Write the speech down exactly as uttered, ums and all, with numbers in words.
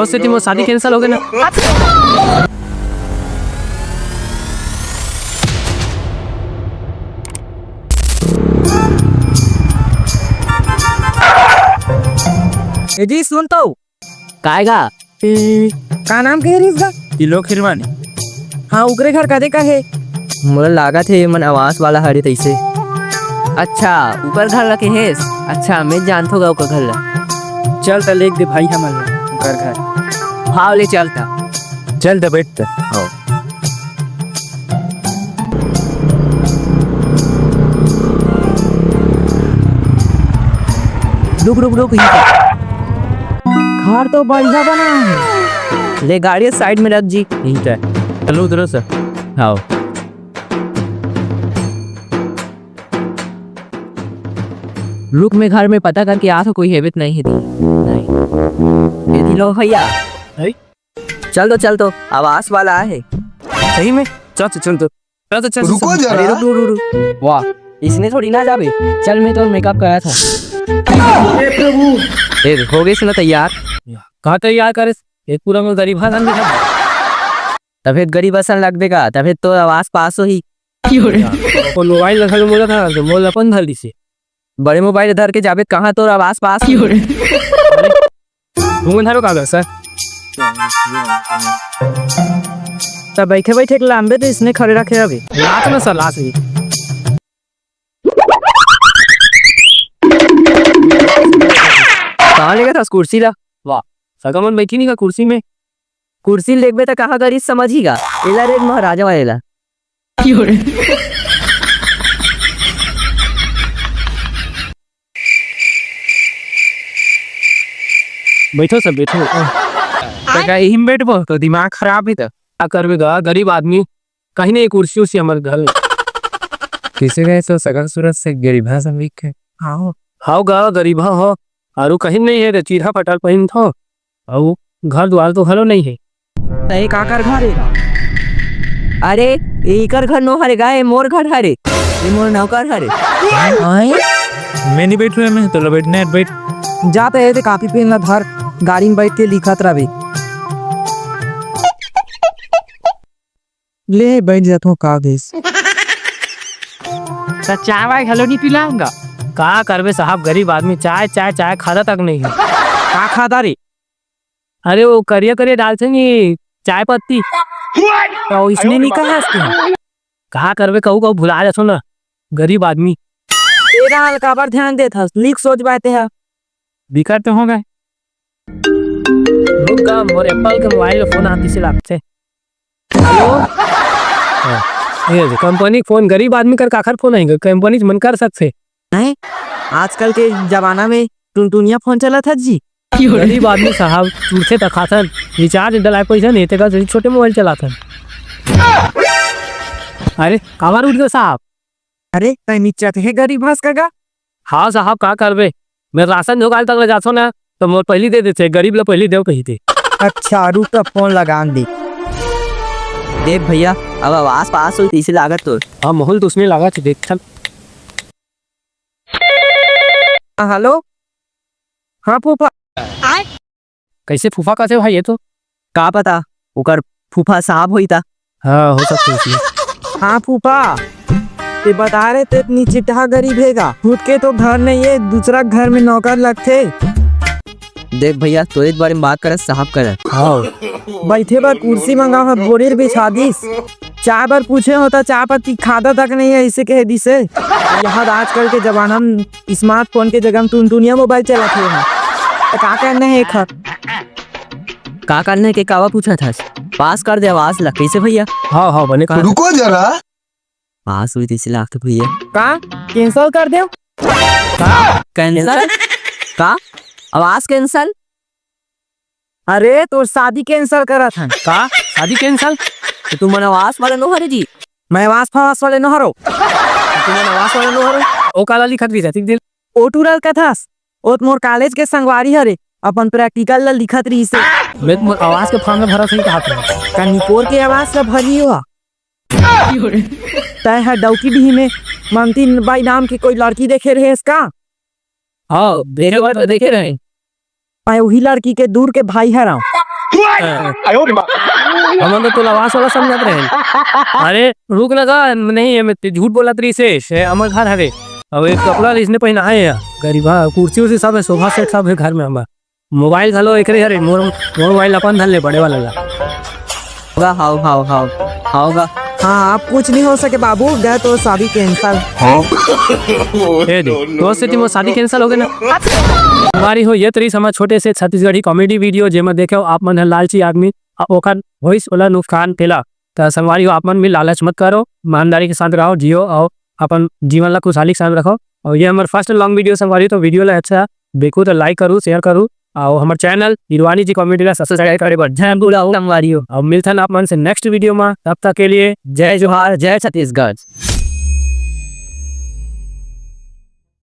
ओ सेती मोर शादी cancel हो गे ना। ए जी, सुन तो। काय गा? ए, का नाम के रिस गा? तिलोक हिरवानी। हाँ, उकरे घर कदे का हे? मोला लागत हे, मन आवास वाला हरे तइसे। अच्छा, उकर घर ला केहेस? अच्छा, मैं जानथो गा उकर घर ला। चल त लेग दे भाई हमन ला उकर घर। हाव, ले चल त। चल त, बैठ त। हाव। रुक, रुक, रुक, यहीं पर। घर तो बढ़िया बना है। ले, गाड़ी side में रख जी। यहीं पे। चलो, उतरो सर। हाव। रुक, मैं घर में पता करके आथों, कोई हेबे त नहीं हे। नहीं। ये तिलोक भैया। है? चल तो, चल तो, आवास वाला आए हे। सही में? चल, चल, चल तो। चल तो, चल, रुको चल। जरा। अरे, रुक, रुक, रुक, रुक। वाह, इसने थोड़ी ना जाबे। चल, मैं तो makeup कराथों। हे प्रभु। ए, हो गइस ना तैयार? का तैयार करेस? एक पूरा में गरीब हसन दिखा। तभे गरीब हसन लगबे का, तभे तो आवास पास होही। ओ मोबाइल रखा के मोला था, तो मोला अपन धर दिसे। बड़े मोबाइल धर के जाबे त कहाँ तोर आवास पास होही? तुमन धरो कागज सर। त बइठे बइठे के लानबे त इसने खड़े रखे हवे। लात में सर, लात में। कहाँ लेगत हस कुर्सी ला? वाह, सगा मन बइठे नहीं का कुर्सी में? कुर्सी ल देखबे त कहाँ गरीब समझही गा। एला रे महाराजा वाले ला। बइठो सब, बइठो। त का इही में बइठबो? तो दिमाग खराब हे त। का करबे गा, गरीब आदमी। कहीं नहीं, कुर्सी उर्सी हमर घर। कइसे गए तो सकल सूरत से गरीब है सब के। हाव। हाव गा, गरीब हो। आरू कहीं नहीं हे रे, चीरहा फटाल पहिनथो। अउ घर दुआर तो घलो नहीं हे। त ए काकर घर हे? अरे, ए इकर घर नो हरे गा, ए मोर घर हरे। ए मोर नौकर हरे। आय? मैं नहीं बैठ रहा, मैं तो बैठने बैठ। जा त ए दे copy pen ला धर, गाड़ी में बैठ के लिखत रहे। ले, बैठ जाथों, का बेस। त चाय वाय घलो नहीं पिलाऊंगा। का करबे साहब, गरीब आदमी, चाय, चाय, चाय खाता तक नहीं है। का खाता रे? अरे, वो करिया करिया डालथे नी, चाय पत्ती। त इसने नहीं कहा हस। का करबे, कहू, कहू भुला जाथो ना, गरीब आदमी। तेरा हाल काबर ध्यान देत हस? लिख सोच बाय ते हा। बिकट तो हो गए। रुक गा, मोर Apple के मोबाइल के फोन आतिस लागथे। हेलो? हाँ, ये दे, कंपनी के फोन, गरीब आदमी कर काखर फोन आएगा? कंपनी मन कर सकथे। नहीं, आजकल के जमाना में टुनटुनिया फोन चलत हे जी। गरीब आदमी साहब, चूरथे त खाथन, recharge डलाए पैसा नहीं, तेकर सेती छोटे मोबाइल चलाथन। अरे, काबर उठ गए साहब? अरे, तै निच्चट हे गरीब हस का गा? हाँ साहब, का करबे? मैं राशन झोगाल तक ले जाथो ना, तो मोर पहली दे देथे, गरीब ला पहली देव कहिथे। अच्छा, रुक त फोन लगान दे। देख भैया, अब आवास पास होई तइसे लागत तोर। हाँ, माहौल तो उसने लागत हे, देख चल। हाँ, हेलो। हाँ फूफा। कइसे फूफा कथे भाई ये तो? का पता, ओकर फूफा साहब होई ता। हाँ, हो सकथे उसने। हाँ फूफा, ते बता रहे ते निच्चट हा गरीब हे गा। खुद के तो घर नहीं हे, दूसरा घर में नौकर लगथे। देख भैया, तोरे बारे में बात करत साहब करत। हाँ। बइठे बर कुर्सी मंगाहूं, बोरी ल बिछा दिस। चाय बर पूछे हों त चाय पत्ती खाता तक नहीं हे, अइसे कह दिस हे। यहाँ आजकल के जमाना में smartphone के जगह में टुनटुनिया मोबाइल चलाथे। त का करना हे एखर? का करना हे के कावा पूछत हस? पास कर दे आवास ला, कइसे भैया? हाँ, हाँ, बने कर। रुको जरा। पास होई तइसे लागथे भैया। का? Cancel कर देव? का? Cancel? का? आवास cancel? अरे, तोर शादी cancel करत हन। का? शादी cancel? त तुमन आवास वाले नो हरे जी? मैं आवास फावास वाले नो हरों। तुमन आवास वाले नो हरों? ओ काला लिखत रहिस हे, ठीक दिन। ओ टूरा ल कथस, ओ त मोर college के संगवारी हरे, अपन practical ल लिखत रहिस हे। मैं त मोर आवास के form ल भरत हँव कहत हँव। का निपोर के आवास ल भरही ओ हा? तैं ह डौकी डीह में ममती बाई नाम के कोई लड़की देखे रहेस का? हाँ, देखे बर तो देखे रहें। मैं उही लड़की के दूर के भाई हरंव। हमन तो तोला आवास वाला समझत रहे। अरे रुक ना गा, नहीं, ये मैं ते झूठ बोलत रहिस हे, ये हमर घर हरे। अब एक कपड़ा इसने पहना है यार, गरीब, हाँ, कुर्सी उर्सी सब है, सोफा सेट सब है घर में हमर। मोबाइल घलो एकरे हरे, मोर, मोर मोबाइल अपन धर ले, बड़े वाला ला। होगा, हाव, हाव, हाव, हाव गा। हाँ, आप कुछ नहीं हो सके बाबू, गए तो शादी कैंसिल। ए दे, तो सेती मोर शादी कैंसिल हो गए ना। संगवारी हो, ये तरीस हमार छोटे से छत्तीसगढ़ी कॉमेडी वीडियो, जेमा देखेव आप मन ह लालची आदमी, आ ओखर होइस ओला नुकसान तेला। त संगवारी हो, आप मन भी लालच मत करो, ईमानदारी के साथ रहो, जियो, अउ अपन जीवन ला खुशहाली के साथ रखो। अउ ये हमर फर्स्ट लॉन्ग वीडियो संगवारी हो, तो वीडियो ला अच्छा देखू तो लाइक करू, शेयर करू, अउ हमर चैनल हिरवानी जी कॉमेडी ला सब्सक्राइब करे बर झन भूलव संगवारी हो। अउ मिलथन आप मन से नेक्स्ट वीडियो मा, तब तक के लिए जय जोहार, जय छत्तीसगढ़।